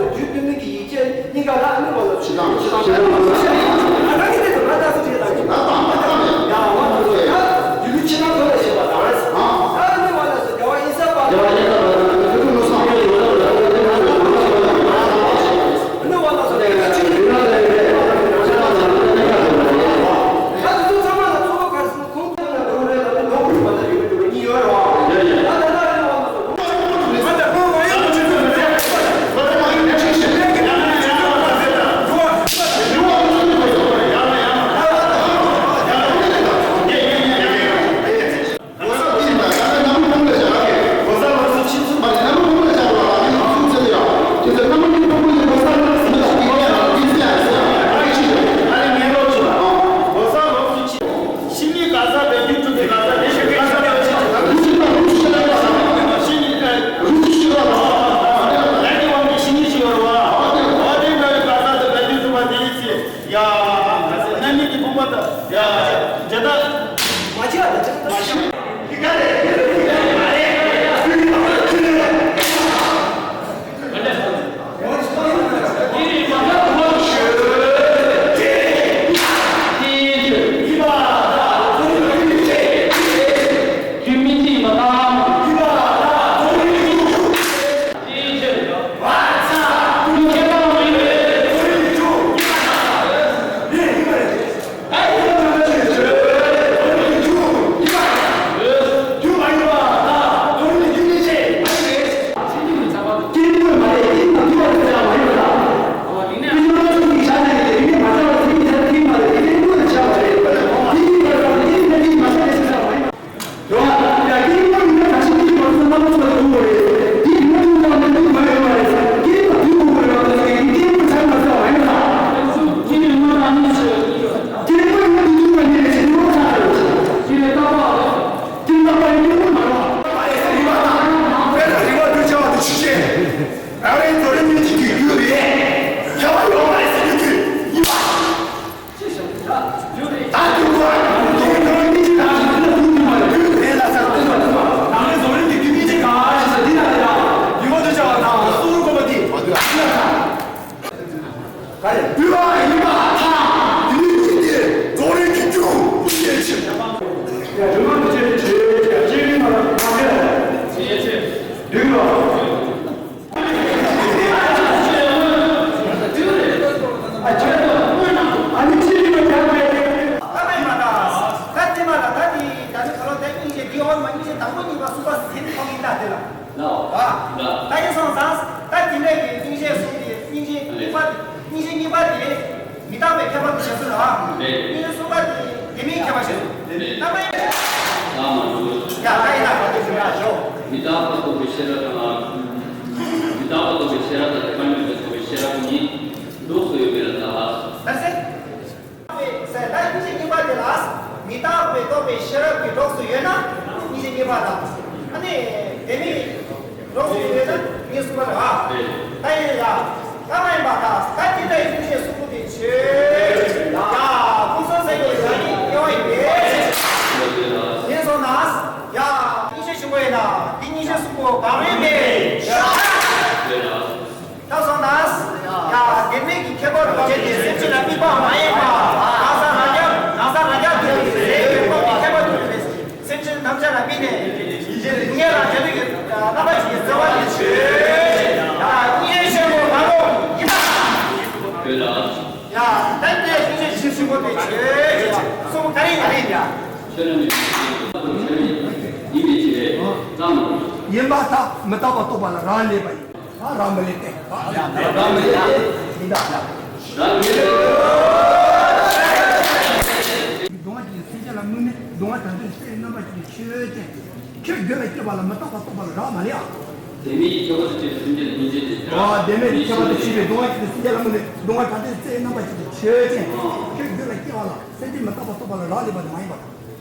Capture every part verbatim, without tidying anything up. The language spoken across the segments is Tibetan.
ལ་རྒྱུད་སྟོད་སྨད་ཀྱི་ཡིག་བརྒྱ་གཉིས་ཀ་ལ་ཨ་ནི་ང་ལ་ཕྱི་ནང་ཕྱི་ནང་ཕྱི་ནང་ང་རང་གི་དེ་དུ་ང་ལྟ་སུ་ཅིག་དང་ང་དང་ང་དང་ཡ་ང་དང་ཡ་རྒྱུད་ལུགས་ཕྱི་ནང་དུ་ལ་བཤད་པ་དང་རེད། ཨ་ནི་ང་ལ་སུ་རྒྱལ་བ་ཡིན་ས་པ། རྒྱལ་བ་ཡིན་ས་པ། ཡ། གནའ་མི་གི་ཕུང་པོ་དང་། ཡ། འདྲེ་དག་མ་བྱེད། མ་བྱེད། ད་དེ་མ་ལ་ད་དེ་ད་ནི་ཁ་ལོ་དེ་སྙིང་རྗེ་འདི་འོ་མ་སྙིང་རྗེ་དང་པོ་གཉིས་པ་གསུམ་པ་ཟིན་ཐོག་ཡིན་ད་དེ་ལ། ལའོ། ཨ། ལ། ད་ཡིན་སོང་ཙང་ད་དེ་འདྲ་གི་སྙིང་རྗེ་གསུམ་དེ་སྙིང་རྗེ་གཉིས་པ་སྙིང་རྗེ་གཉིས་པ་དེ་མི་རྟག་པའི་ཁྱད་པར་དུ་བྱས་སོང་ལ། རེད། སྙིང་རྗེ་གསུམ་པ་དེ་དེ་མིན་ཁྱད་པར་བྱས་སོང་། རེད། རྣམ་པ་ཡིན། ལ་མ་འགྲོ། ཡ་ད་ཡིན་ན་ག་དུས་ཞུ་ན་ཞོག་མི་རྟག་པ་རྟོགས་པའི་ཤེས་རབ་དང་། མི་རྟག་པ་རྟོགས་པའི་ཤེས་རབ་དང་དེ་ཁ་ཉོན་པའི་རྟོགས་པའི་ཤེས་རབ་གཉིས་གྲོགས་སུ་ཡོད་པའི་ལ་ད་ལ། ད་སེ། ཟེར་ད་སྙིང་རྗེ་གཉིས་པ་དེ་ལ་མི་རྟག་པའི་རྟོགས་པའི་ཤེས་རབ་ཀྱི་གྲོགས་སུ་ཡོད་ན་སྙིང་རྗེ་གཉིས་པ་དང་། ཨ་ནི་དེ་མིན་གྲོགས་སུ་ཡོད་ན་སྙིང་རྗེ་གསུམ་པ་རེད་བ། ད་ཡིན་ལ་ད་མ་ཡིན་པ་དང་ད་དེ་འདྲ་ཡི་སྙིང་རྗེ་གསུམ་པོ་དེ་ཆོས་ཡ་ཀུན་སོང་ཟེར་གྱི་ཡོད་ཡིན་པས། ཡིན་སོང་ན་ཡ་སྙིང་རྗེ་ཆེན་པོ་ཡིན་ན་དེ་སྙིང་རྗེ་གསུམ་པོ་གང་ཡིན་པས། ད་སོང་ན། ཡ། དེ་ནས་ཀྱི་ཁྱད་པར་དུ་བྱས་ཏེ་སེམས་ཅན་ལ་དམིགས་པ་མ་ཡིན་པ། ང་ས་རང་རྒྱལ་ང་ས་རང་རྒྱལ་དུ་ཟེར་བའི་ཁོག་གི་ཁྱད་པར་དུ་ཡོད་པའི་སེམས་ཅན་ཐམས་ཅད་ལ་དམིགས་ནས། ཉེ་རང་རྒྱལ་དུ་ཡོད་རྣམ་པ་ཅིག་གི་བརྩེ་བ་ཡི་ཆོས། ཡ། སྙིང་རྗེ་ཆེན་པོ་མ་རུངས་ཡིན་པ། ཡོད་ལ། ཡ། ད་ལྟའི་སྙིང་རྗེ་ཆེན་པོ་དེ་ཆོས་ཀྱི་གསུང་ག་རེ་ཡིན་ཡ། ཆོས་རྣམས་ནི་ཆོས་ཡིན་པའི་ཕྱིར་ལམ་མ་རུངས། ཡིན་པ་ལྟ་མི་རྟག་པ་རྟོགས་པ་ལ་རག་ལས་པ་ཡིན། ད་རང་མི་ལས་ཏེ། ད་རང་མི་ལས་ཏེ། མི་འདའ་ལ། རང་མི་ལས། ཁྱོད་རྒྱུད་ལ་སྐྱེས་པ་ལ་མི་རྟག་པ་རྟོགས་པ་ལ་རག་མ་ལས་ཨ། དེ་མིན་གྱི་ཁྱད་པར་དུ་སྐྱེས་པའི་སེམས་ཅན་ལ་སྙིང་རྗེ་དེ། ཨ། དེ་མིན་གྱི་ཁྱད་པར་དུ་སྐྱེས་པའི་སྡུག་བསྔལ་སྐྱེས་ཏེ་སེམས་ཅན་ལ་དམིགས་ནས་སྡུག་བསྔལ་གང་དེ་རྩེ་རྣམ་པ་ཅན་དུ་ཆོས་ཅན། ཁྱོད་རྒྱུད་ལ་སྐྱེས་པ་ལ་སེམས་ཅན་མི་རྟག་པ་རྟོགས་པ་ལ་རག་ལས་པ་དེ་མ་ཡིན་པ་དང་།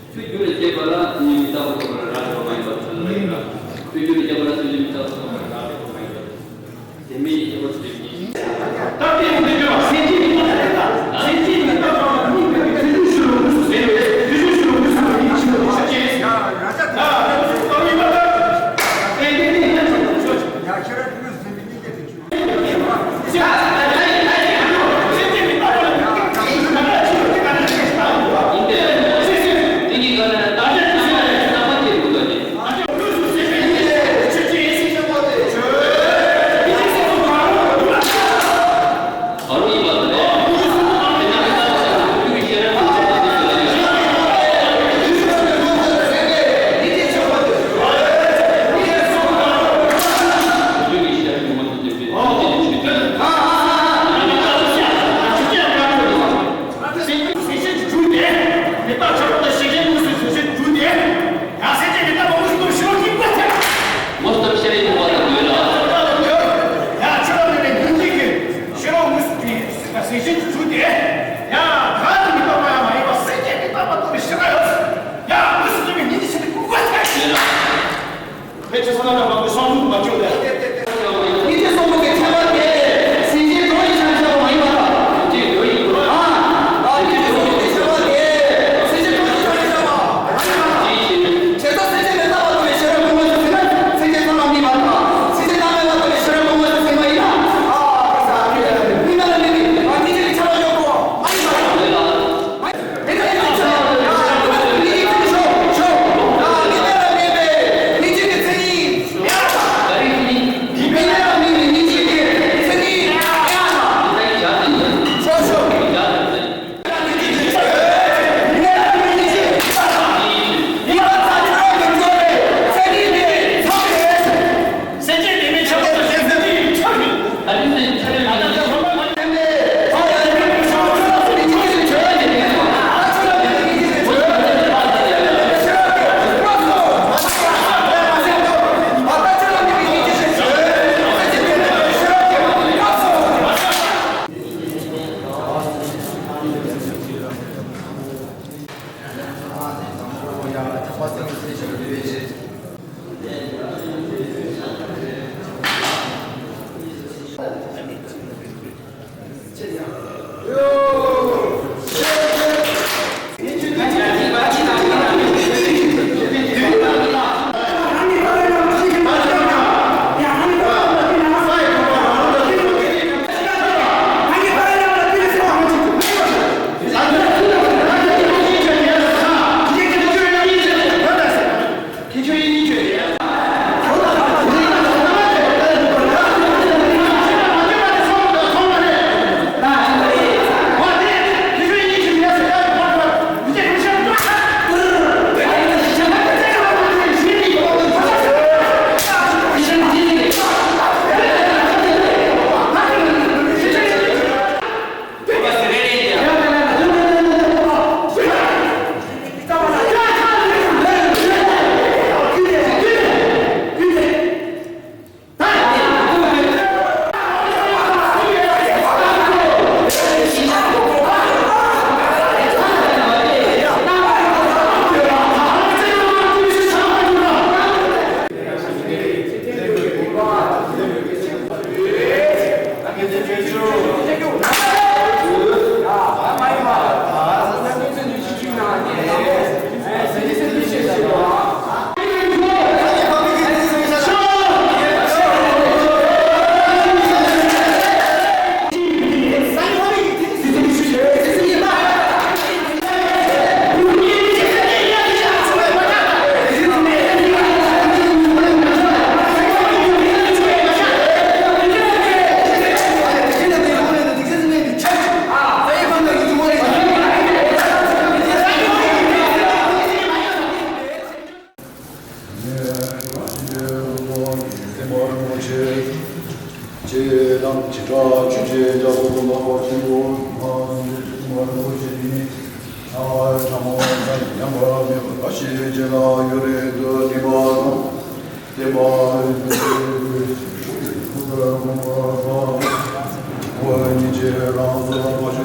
ཁྱོད་རྒྱུད་ལ་སྐྱེས་པ་ལ་སེམས་ཅན་མི་རྟག་པ་རྟོགས་པ་ལ་རག་ལས་པ་མ་ཡིན་པ་དང་། ཁྱོད་རྒྱུད་ལ་སྐྱེས་པ་ལ་སེམས་ཅན་མི་རྟག་པ་རྟོགས་པ་ལ་རག་ལས་པ་མ་ཡིན་པ་དང་། དེ་མིན་གྱི་ཁྱད་པར་དུ་སྐྱེས་པའི་སེམས་ཅན། ད་ལྟའི་འདི་སྐྱོ་བ་སེམས་ཅན་མི་རྟག་པ་དེ་དག་སེམས་ཅན་མི་རྟག་པ་ལ་དམིགས་པའི་ཚེ་འདུ་ཤེས་རབ་དངོས་སུ་ཟད་པས་དེ་འདུ་ཤེས་རབ་དངོས་སུ་ཡིད་ཆེས་པ་དེ་ཤ་ཅན། ཡ་ཡ་ད་དེ་འདུ་ཤེས་རབ་ཡིན་པ་དང་། དེ་འདི་ནི་ཡང་ཆེན་པོ་ཆོས་ཅན། ཡ་ཤེས་རབ་དངོས་སུ་ཟད་པའི་སྙིང་རྗེ་དེ་ཆོས་ཅན། ཕལ་ཆེར་བསོད་ནམས་དང་མང་པོའི་བསམ་བློ་མ་བཅོས་ཏེ། སྙིང་རྗེ་གསུམ་པོ་དེ་ཁྱད་པར་མེད་པས་སེམས་ཅན་གྲོགས་ཡིན་ཆ་ཆ་མ་ཡིན་པ་དང་། ཨ། སྙིང་རྗེ་གསུམ་པོ་དེ་ཁྱད་པར་མེད་པས་སེམས་ཅན་གྲོགས་ཡིན་ཆ་ཆ་མ་ཡིན་པ་དང་། བྱས་ཙང་སེམས་ཅན་མི་རྟག་པ་རྟོགས་པའི་ཤེས་རབ་ཀུན་དགའ་ཞིག་ཟིན་ན་སེམས་ཅན་ཚང་མ་སྨིན་པ་དང་། སེམས་ཅན་རྣམ་མེད་པ་རྟོགས་པའི་ཤེས་རབ་ཀུན་དགའ་ཞིག་ཟིན་པ་ཡིན་ན། ཨ། སྨིན་པ་ལ་སྨིན་པའི་སྙིང་རྗེ་གི་ཆ་ལ་ཡོད་དགོས་པ་མ་ཡིན་པ་དང་།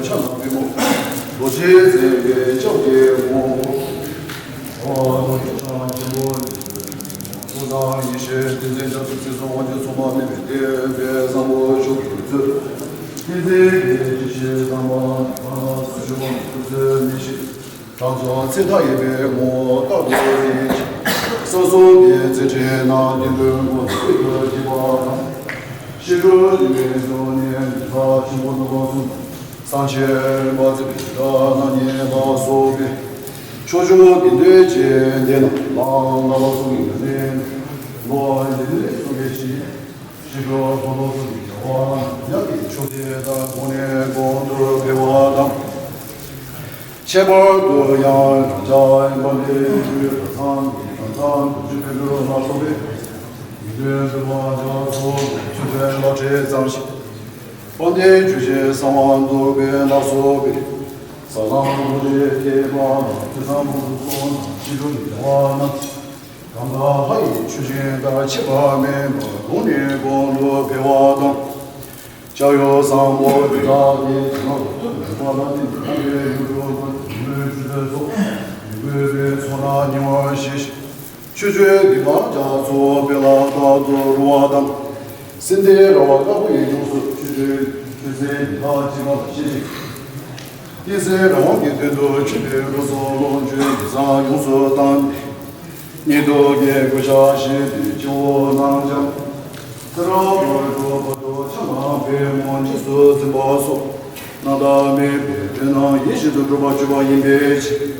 ཕྱག་ན་པུས་མོ། རྡོ་རྗེ་འཛིན་པའི་ལྕགས་ཀྱུས་བསྐོར། ཨོ་རྡོ་རྗེ་འཆང་ཆེན་པོ། ཀུན་བཟང་ཡེ་ཤེས་ཏིང་འཛིན་རྒྱ་མཚོ་ཚེ་སྲོག་དབང་ཆེན་མཚུངས་པ་མེད་པའི་བསྟན་པའི་བཟང་པོ་མཆོག་གི་མཛོད། ཏིང་འཛིན་གྱི་ཡེ་ཤེས་དང་པ་ང་སུ་ཞུ་བ་ཐུགས་བརྩེ་མི་ཤེས། དྲང་སྲོང་ཚེ་མཐའ་ཡས་པའི་ངོ་བོ་ལྟ་བུ་ཡིན། སོ་སོ་ནས་རྩེ་ཁྲིད་ནང་བསྟན་འགྲོའི་ངོ་བོ་ལྟ་བུ་ཡིན་པ་དང་། ཤེས་རབ་ཀྱི་མེ་ཟོན་ནས་མི་ཕ་ཆེན་པོ་ནོར་བུ་གསུམ། གསང་ཆེན་རིམ་པ་བརྩེགས་པའི་སྒྲ་སྙན་ལ་སོགས་པའི། ཕྱོགས་བཅུ་གི་འདོད་ཅན་སྡེ་རྣམས་ལའང་བསྔགས་པ་གསུང་གི་ཡོན་ཏན། ལོ་འདི་ནས་གསུང་གི་ཞིང་། ཤེས་རབ་ཀུན་ཏུ་གསུང་གི་རྒྱལ་བ་ཉག་གི་ཆོས་སྡེ་དང་གོང་ནས་གོང་དུ་འཕེལ་བ་དང་། ཁྱད་པར་དུ་ཡང་རང་ཅག་ཡིན་པ་འདི་ཡུལ་གྲྭ་ཚང་གི་གྲྭ་ཚང་དུ་ཆུ་བོའི་ལུགས་ལ་སོགས་པའི་ཡིད་དོན་འདུལ་བ་རྒྱ་མཚོ་ཆུ་ཚན་ལ་ཁྲིད་ཙམ་ཞིག་དཔལ་ལྡན་ཆོས་ཀྱི་གསང་བ་འདུས་པའི་ལ་སོགས་པའི་ས་བཟང་རྡོ་རྗེ་ཐེག་པ་དང་ཐེག་མཚམས་ཕུན་སུམ་ཚོགས་ནང་ཆེ་ཆུང་གི་བདེ་བ་རྣམས། གང་ག་ལྷ་ཡི་མཆོད་སྦྱིན་དང་ཕྱེད་པ་མིན་པར་གོང་ནས་གོང་དུ་འཕེལ་བ་དང་། ལྕགས་ཡོས་བཟང་པོ་འདི་དག་གི་བྱིན་རླབས་ཐུབ་པའི་བླ་མ་དེ་ཉིད་ཀྱི་ཡུལ་དུ་མོས་ཆུ་ཚོད་ཚོགས་མི་དགོས་པའི་ཚོགས་ནང་ཉེ་བར་ཞི་ཞིང་། ཆོས་སྤྱོད་འདི་དག་རྒྱ་མཚོ་དཔལ་ལ་རྟག་ཏུ་རོལ་བ་དང་། སྲིད་མཐའི་ར་བ་དཀར་པོ་ཡི་ལྗོངས་སུ་ཆོས་སྤྱོད་ཆོས་སེམས་འདི་དག་ཅི་གང་ཤེས་ཤིང་། གཏན་གསལ་རང་དབང་གི་དོན་དུ་ཆོས་པའི་འགྲོ་སོང་ལོངས་སྤྱོད་འདི་ཚང་ཡོངས་སུ་བཏང་སྟེ། ཉིད་དུ་དགེ་བསྐུལ་ཞག་བཞི་པའི་སྤྱི་བོ་རྣམས་ཀྱང་། ཚེ་རབས་བར་དུ་བར་དུ་ཆགས་སྡང་པད་མོ་རྗེས་སུ་འཛིན་པ་སོགས་རྣམ་དག་མེད་པའི་དོན་རྣམས་ཡིད་བཞིན་དུ་འགྲུབ་པར་གྱུར་པ་ཡིན་པའི་ཕྱིར།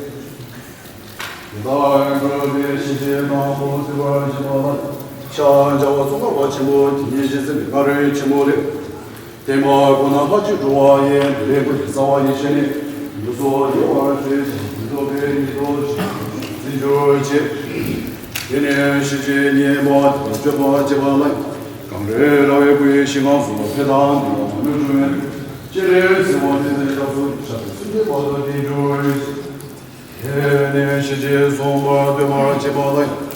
དེ་ལྟར་འགྲོ་བའི་ཞི་བྱེད་དང་པོ་བརྩེ་བར་བྱེད་པ་ལ་ཕྱག་བྱ་བ་ཙོང་ཁ་པ་ཆེན་པོ་དེ་ཉིད་བཞེས་ཟིན་པའི་སྔ་རོལ་ཆེན་མོ་ལས། བསྟན་པ་ཀུན་ན་ལྷ་གཅིག་འགྲོ་བ་ཡི་བདེ་ལེགས་ཀུན་གྱི་རྩ་བ་ཡེ་ཤེས་ནི། ལུས་སྲོག་ཡལ་བར་བྱེད་ཅིང་མི་ལྡོག་པའི་ཉིད་དུ་འཛིན་གྱུར་ཅིག་དེ་ནས་ཞི་བྱེད་གཉིས་པ་དེ་ལ་སྤྱོད་པ་བྱེད་པ་ལ། གངས་རི་ར་བའི་སྐུ་ཡི་ཞིང་ཁམས་སུ་འཕེལ་དང་འདུས་པ་མ་ལུས་འགྲོ་བའི་སྤྱན་རས་གཟིགས་དབང་ལྡན་ཚེ་ཞབས་སུ་ཞབས་ཀྱི་སྲིད་པའི་བར་དུ་བསྟན་གྱུར་ཅིག་དེ་ནས་ཞི་བྱེད་གསུམ་པ་སྟོན་པར་བྱེད་པ་ལ་ཡང་།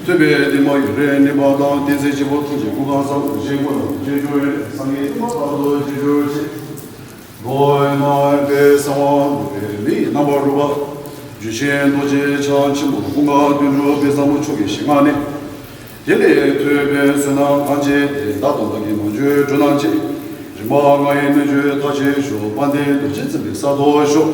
ཐུབ་པའི་བསྟན་པ་ཡུན་རིང་གནས་པ་དང་། བསྟན་འཛིན་ཆེན་པོ་ཐུགས་རྗེ་ཀུན་བཟང་བསམ་དུ་བཞེད་དགོས་ན་རྗེས་འཇུག་ཡོད། སངས་རྒྱས་བསྟན་པ་རྟག་ཏུ་རྗེས་འཇུག་ཅིག་མདོ་སྔགས་པའི་གསང་བ་འདུས་པའི་མི་ཡི་རྣམ་པར་རོལ་པ། རྒྱུད་ཆེན་རྡོ་རྗེ་འཆང་ཆེན་པོ་ཀུན་དགའ་དོན་གྲུབ་པའི་བཟང་པོ་མཆོག་གི་ཞལ་སྔ་ནས། དེ་ལས་ཐོས་པའི་བསོད་ནམས་གང་ཆེ་དེ་བདག་དང་བདག་གི་མ་གྱུར་འགྲོ་རྣམས་ཀྱི། རིམ་པ་ལྔ་ཡི་སྣོད་བཅུད་མཐར་ཕྱིན་ཤོག་དཔལ་ལྡན་རྡོ་རྗེ་འཛིན་པའི་ས་ཐོབ་ཤོག་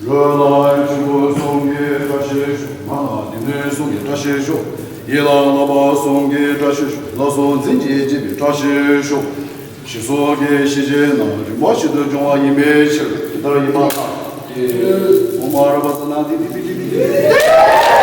རོལ་ལ་ཆོས་སྐུ་གསུམ་གྱི་བཀྲ་ཤིས་ཤོག་ངག་ལ་བདེན་དོན་གསུམ་གྱི་བཀྲ་ཤིས་ཤོག་ཡིད་ལ་བསླབ་པ་གསུམ་གྱི་བཀྲ་ཤིས་ཤོག་ལག་སོགས་འཛིན་བྱེད་བཅས་པའི་བཀྲ་ཤིས་ཤོག་ཞེས་སོགས་ཀྱི་ཞི་བྱེད་རྣམས་རིམ་པ་བཞིན་དུ་འབྱུང་བ་ཡིན་པའི་ཕྱིར། དེ་ལྟར་ཡིན་པ་དང་། ཨོཾ་ཨ་ར་པ་ཙ་ན་དྷཱིཿ་དྷཱིཿ་དྷཱིཿ་དྷཱིཿ